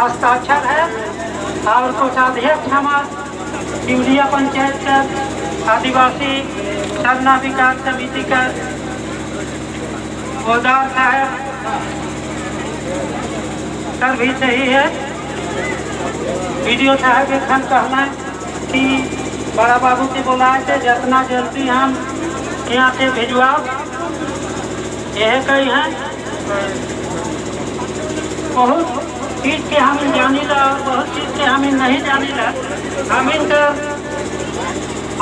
हस्ताक्षर है और कोषाध्यक्ष हमार सिमरिया पंचायत का आदिवासी सरना विकास समिति का गोदार साहब सर भी सही है। बीडीओ साहब एखन कहना कि बड़ा बाबू के बुलाए थे, जितना जल्दी हम यहाँ से भिजवाओ, यह कही है। बहुत चीज़ के हम जानी ला और बहुत चीज़ के हम नहीं जानी ला। हम इनका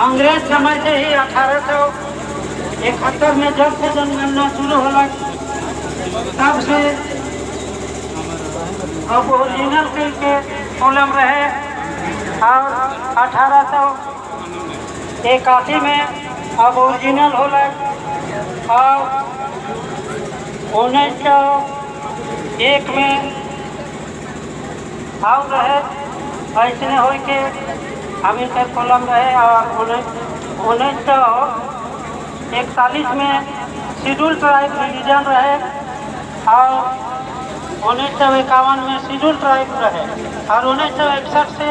अंग्रेज समय से ही 1871 में जब से जनगणना शुरू होला तब से अब ओरिजिनल के कॉलम रहे और 1881 में अब ओरिजिनल होला और 1901 में और रहे। ऐसने हो के हम इनका कॉलम रहे और 1941 में शेड्यूल ट्राइब रिलीजन रहे और 1951 में शेड्यूल ट्राइब रहे और 1961 से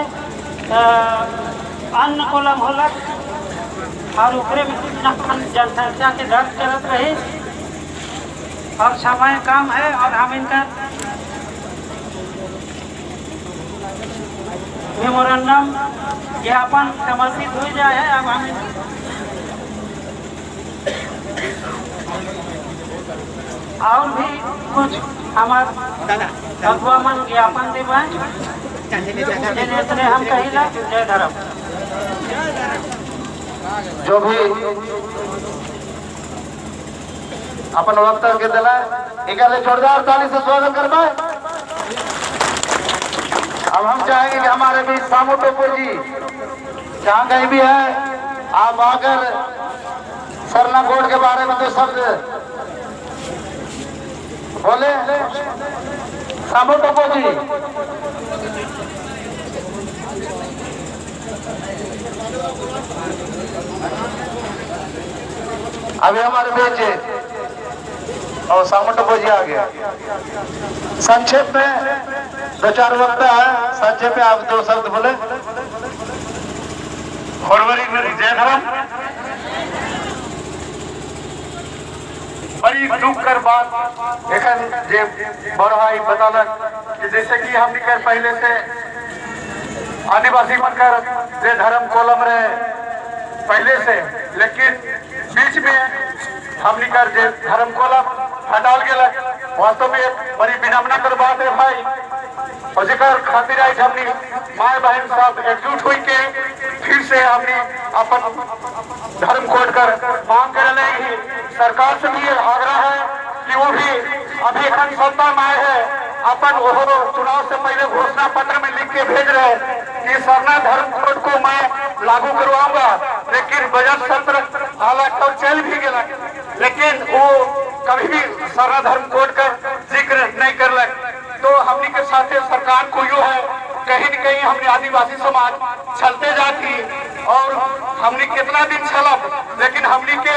अन्य कॉलम होला और ओकरे में जनसंख्या के दर्ज करत रही। और समय कम है और हम इनका मेमोरेंडम ज्ञापन समर्पित हो जाए है। अब हम और भी कुछ हमार अगुआ मन ज्ञापन देवे इतने हम कहिला। जय धर्म। जो भी अपन वक्तव्य के दिला इकले जोरदार ताली से स्वागत करवा। अब हम चाहेंगे कि हमारे बीच सामू टोपो जी जहाँ कहीं भी है आप आकर सरना कोड के बारे में दो शब्द बोले। सामू टोपो जी। अभी हमारे बीच और सामू टोपो जी आ गया। संक्षेप में दो चार वक्ता है, संक्षेप में आप दो शब्द बोले। जय धर्म। बड़ी दुख कर बात एखन जे बड़ भाई बतालक कि जैसे कि हमनी कर पहले से आदिवासी बनकर जे धर्म कोलम रहे पहले से, लेकिन बीच में हमनी कर जे धर्म कोलम हटाल गेलक। वास्तव में एक बड़ी विडम्बना कर बात है भाई। और जेकर खातिर आज हमनी माए बहन सब एकजुट हुई के फिर से हमनी अपन धर्म कोड कर मांग कर रहे हैं। सरकार से भी आग्रह है कि वो भी अभी एखन सत्ता में आए हैं, अपन वो चुनाव से पहले घोषणा पत्र में लिख के भेज रहे हैं कि सरना धर्म कोड को मैं लागू करवाऊंगा, लेकिन बजट सत्र हालांकि और चल भी गया, लेकिन वो कभी भी सरना धर्म कोड का जिक्र नहीं कर लग। तो हमनी के साथ सरकार को यो है कहीं न कहीं हमने आदिवासी समाज चलते जाती और हमने कितना दिन चलब, लेकिन हमनी के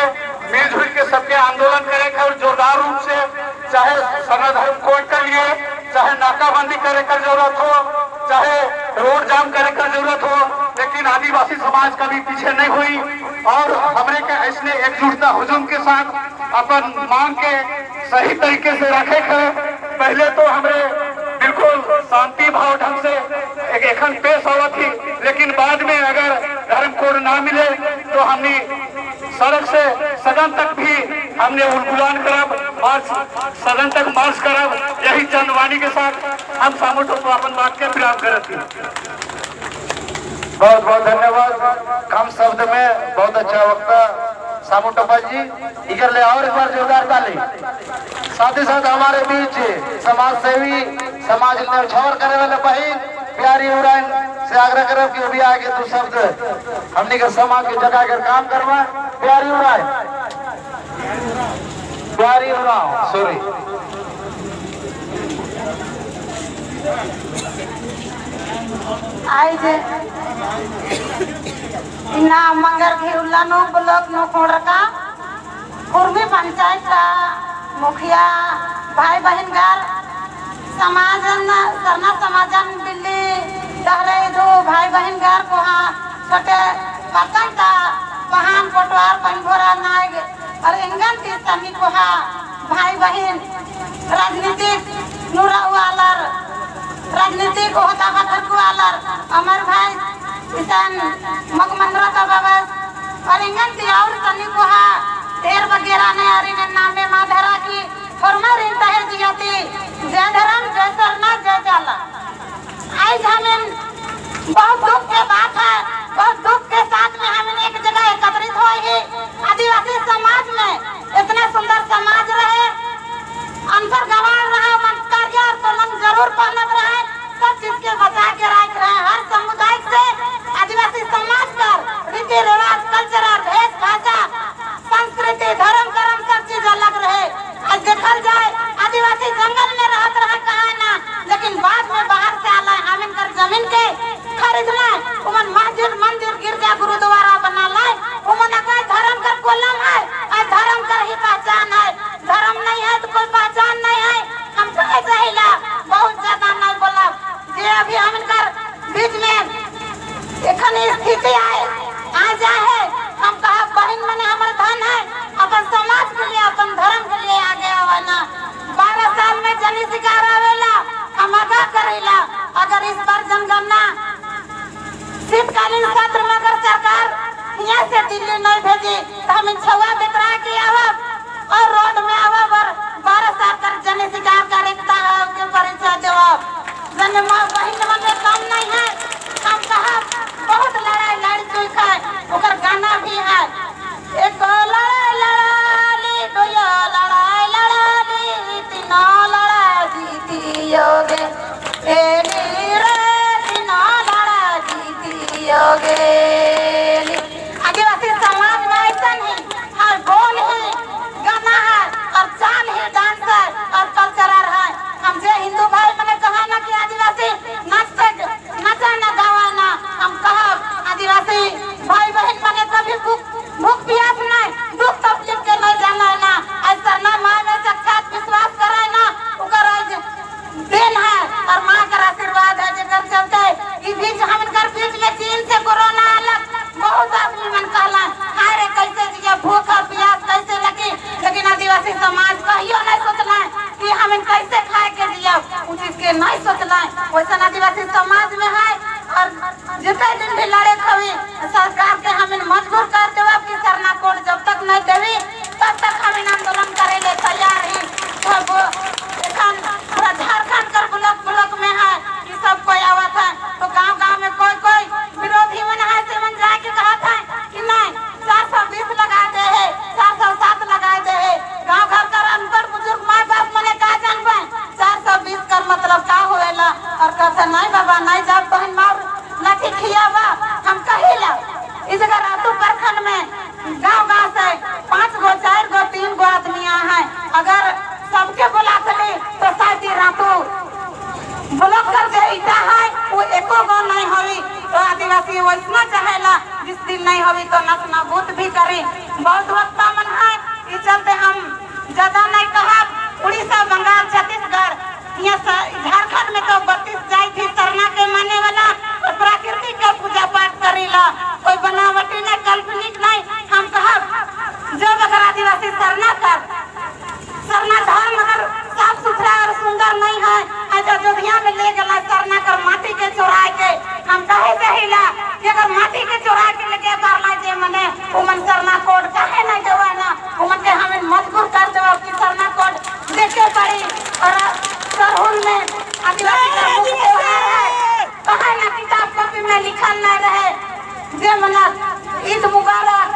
मिलजुल के सबके आंदोलन करे और जोरदार रूप से, चाहे सरना धर्म कोड के लिए, चाहे नाकाबंदी करे कर जरूरत हो, चाहे रोड जाम करे कर जरूरत हो, लेकिन आदिवासी समाज कभी पीछे नहीं हुई। और हमने के ऐसने एकजुटता हुजूम के साथ अपन मांग के सही तरीके से रखे के पहले तो हमरे बिल्कुल शांति भाव ढंग से एक एखन पेश आवा थी, लेकिन बाद में अगर धर्म कोड ना मिले तो हमने सड़क से सदन तक भी हमने उलगुलान करब, मार्च सदन तक मार्च करब। यही चंदवानी के साथ हम सामू टोपो अपन बात के विराम करत थी। बहुत बहुत धन्यवाद। कम शब्द में बहुत अच्छा वक्ता सामू टोपा जी। इधर ले और एक बार जोरदार ताली। साथ ही साथ हमारे बीच समाज सेवी, समाज न्यौछावर करे वाले बहन प्यारी उड़ान से आग्रह करब कि अभी आगे दो शब्द हमने के समाज के जगह कर काम करवा। प्यारी उड़ान, प्यारी उड़ान, सॉरी। आज इना मंगर घिउलानो ब्लॉक नो कोड़का कुर्मी पंचायत का मुखिया भाई बहन गार समाजन सरना समाजन दिल्ली डहरे दो भाई बहन घर को हाँ छोटे पतंग पहान पटवार पनभोरा नाग और इंगन ती सनी को हाँ भाई बहन राजनीतिक नुरा वालर राजनीतिक होता खतर वालर अमर भाई किसान मगमंद्रा का बाबा और इंगन ती और सनी को हाँ ढेर वगैरह ने और इन नामे माधरा की फरमा रिन तहर जियाती जय धर्म जय सरना जय जाला। आज हमें बहुत दुख के बात है, बहुत दुख के साथ में हम एक जगह एकत्रित हुए ही। आदिवासी समाज में इतना सुंदर समाज रहे, अंतर गवार रहा, मन कार्य और तोलंग जरूर पहनत रहे, सब चीज के बचा के रख रहे। हर समुदाय से आदिवासी समाज पर रीति रिवाज, कल्चर, भेष भाषा, संस्कृति, धर्म कर्म सब चीज अलग रहे। आज देखल जाए आदिवासी जंगल में रहत रहा कहा ना, लेकिन बाद में बाहर से आला हम इनकर जमीन के खरीद लाए, उमन मस्जिद मंदिर गिरजा गुरुद्वारा बना लाए। उमन अगर धर्म कर कोलम है और धर्म कर ही पहचान है, धर्म नहीं है तो कोई पहचान नहीं है। हम कहे चाहिला बहुत ज्यादा नहीं बोला जे अभी हम इनकर बीच में एखन स्थिति आए आ जाए है। हम कहा बहन मने हमार धन है, अपन समाज के लिए अपन धर्म के लिए आगे आवाना। 12 साल में जनी शिकार आवेला, हम आगा करेला। अगर इस बार जनगणना शीतकालीन सत्र में अगर सरकार यहाँ से दिल्ली नहीं भेजी तो हम छुआ बेतरा के आवब और रोड में आवब और 12 साल कर जनी शिकार का एकता के परिचय देवब। जन माँ बहन मने कम नहीं है। हम कहा बहुत लड़ाई लड़ चुका है, ओकर गाना भी है। एक लड़ाई लड़ाली, दो लड़ाई लड़ाली, तीन लड़ा जीती योगे रे, तीन लड़ा जीती योगे। आदिवासी समाज में ऐसा नहीं, हर बोल ही गाना है और चाल ही डांस है और कल्चरल है। हम जे हिंदू भाई मैंने कहा ना कि आदिवासी नाचते नाचा ना गावा ना, हम कहा आदिवासी भाई बहन मैंने कभी भूख प्यास नहीं, दुख तकलीफ के नहीं जाना ना। आज सरना माँ में साक्षात विश्वास करे ना, उकर आज then है और माँ का आशीर्वाद है जेकर चलते ई बीच हम इनकर बीच में चीन से कोरोना अलग बहुत आदमी मन कहला हाय रे कैसे जिया भूख और प्यास कैसे लगी, लेकिन आदिवासी समाज कहियो नहीं सोचला कि हम इन कैसे खाए के जिया, उस चीज के नहीं सोचला। वैसा आदिवासी समाज में है और जितने दिन भी लड़े खवी सरकार के हम इन मजबूर कर देवा कि सरना कोड जब तक नहीं देवी तब तक हम इन आंदोलन करे ले तैयार ही। सब एखन पूरा झारखंड कर ब्लॉक ब्लॉक में है कि सब कोई आवत है तो गांव गांव में कोई कोई विरोधी मन है से मन जाके कहा था कि नहीं 420 लगा दे है, 407 लगा दे है। गांव घर कर अनपढ़ बुजुर्ग माँ बाप मने का जानबे 420 कर मतलब का होएला और कहते नहीं बाबा नहीं जाब बहन मार लाठी खियावा। हम कहिला इस जगह रातू प्रखंड में गांव गांव से 5 गो 4 गो 3 गो आदमी है, अगर सबके बुला चले तो शायद रातू ब्लॉक कर दे ईटा है वो एको गो नहीं होई। तो आदिवासी वैसना चाहेला जिस दिन नहीं होई तो नचना भूत भी करी। बहुत वक्ता मन है, इस चलते हम ज्यादा नहीं कहा। उड़ीसा बंगाल छत्तीसगढ़ यहाँ झारखंड में तो 32 जाति थी सरना के माने वाला और प्रकृति के पूजा पाठ करेला, कोई बनावटी नहीं काल्पनिक नहीं। हम कहा जब अगर आदिवासी सरना कर सरना धर्म अगर साफ सुथरा और सुंदर नहीं है, आज अयोध्या में ले गला सरना कर माटी के चुरा के, हम कहे चाहिला कि अगर माटी के चुरा के लेके पारला जे मने उमन सरना कोड काहे नहीं देवाना, उमन के हमें मजबूर कर देवा कि सरना कोड देखे पड़ी। और सरहुल में आदिवासी का मुख्य त्योहार है, कहे ना किताब कॉपी में लिखल नहीं रहे जे मना ईद मुबारक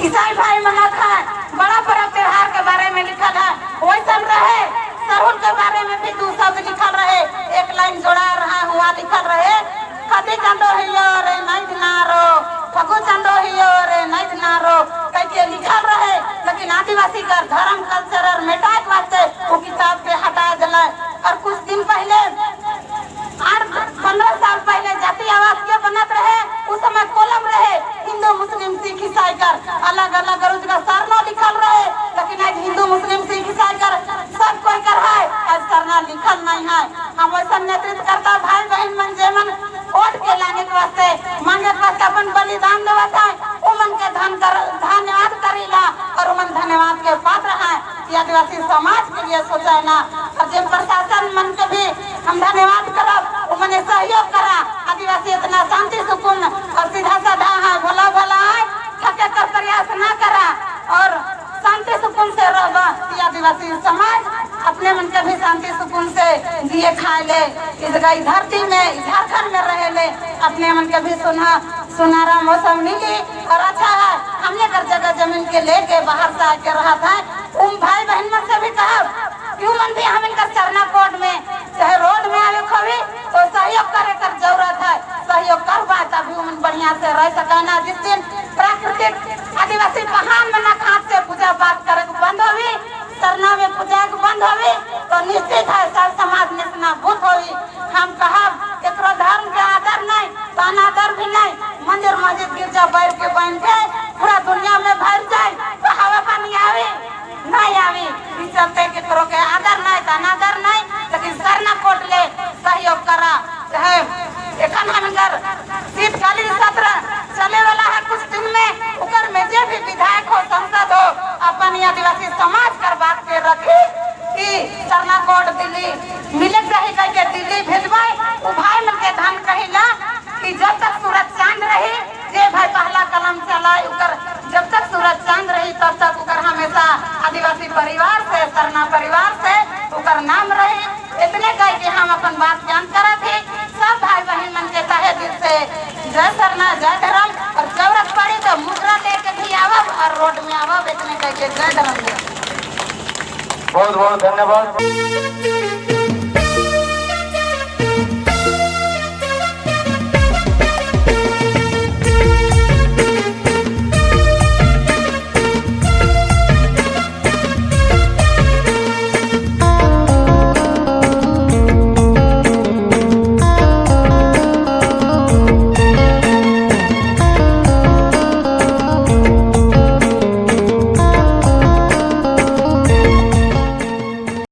ईसाई भाई मनात है, बड़ा बड़ा त्योहार के बारे में लिखल है वैसा रहे। सरहुल के बारे में भी दो शब्द लिखल रहे, एक लाइन जोड़ा रहा हुआ लिखल रहे खदी चंदो हियो रे नहीं नारो फगु चंदो हियो रे नहीं नारो कैसे लिखल रहे, लेकिन आदिवासी का धर्म कल्चर और मिटाए वास्ते वो किताब के हटा दिला। और कुछ दिन पहले 8-15 साल पहले जाति आवास के बनत रहे, उस समय कोलम रहे हिंदू मुस्लिम सिख ईसाई कर अलग अलग और उसका सरना लिखल रहे, लेकिन आज हिंदू मुस्लिम सिख ईसाई कर सब कोई कर है, आज सरना लिखल नहीं। नेतृत्व करता भाई बहन मन जे मन वोट के लाने के वास्ते मांगे के वास्ते अपन बलिदान देवत है, उमन के धन्यवाद करीला और उमन धन्यवाद के पात्र हैं कि आदिवासी समाज के लिए सोचा ना। और जे प्रशासन मन के भी हम धन्यवाद करब, उमने सहयोग करा। आदिवासी इतना शांति सुकून और सीधा साधा है, भोला भोला है, थके कर प्रयास ना करा और शांति सुकून से रहबा। आदिवासी समाज अपने मन के भी शांति सुकून से जिए खाए ले, इस धरती में झारखंड में रहे ले, अपने मन के भी सुनहरा मौसम मिली और अच्छा है। हमने कर जगह जमीन के लेके बाहर से आके रहा था, उन भाई बहन मन से भी कहा क्यों मन भी हम इनका सरना कोर्ट में चाहे रोड में आवे खवी तो सहयोग करे कर जरूरत है, सहयोग कर पाए तभी उन बढ़िया से रह सकाना। जिस दिन प्राकृतिक आदिवासी पहाड़ में ना हाथ से पूजा पाठ करे बंद होगी, सरना में पूजा बंद होगी तो निश्चित है सब समाज नेस्तनाबूत होगी। हम कहा केकरो धर्म के आदर नहीं तो अनादर भी नहीं, मंदिर मस्जिद गिरजा बैठ के बन के पूरा दुनिया में भर जाए तो हवा पानी आवे नहीं आवे। इस चलते केकरो के आदर नहीं तो अनादर नहीं, लेकिन सरना कोट ले सहयोग करा। चाहे एखन हमकर शीतकालीन सत्र चले वाला है कुछ दिन में, उकर में जे भी विधायक हो सांसद हो अपन आदिवासी समाज कर बात के रखी कि सरना कोट दिल्ली मिले रही करके दिल्ली भेजवाए। उ भाई मन के धन कहिला कि जब तक सूरज चांद रही जे भाई पहला कलम चलाए उकर जब तक सूरज चांद रही तब तक उकर हमेशा आदिवासी परिवार से सरना परिवार से उकर नाम रही। इतने कह के हम अपन बात ज्ञान करा थे। सब भाई बहन मन के तहे दिल से जय सरना जय धर्म। और जरूरत पड़ी तो मुद्रा लेके भी आवब और रोड में आवब। इतने कह के जय धर्म। बहुत बहुत धन्यवाद।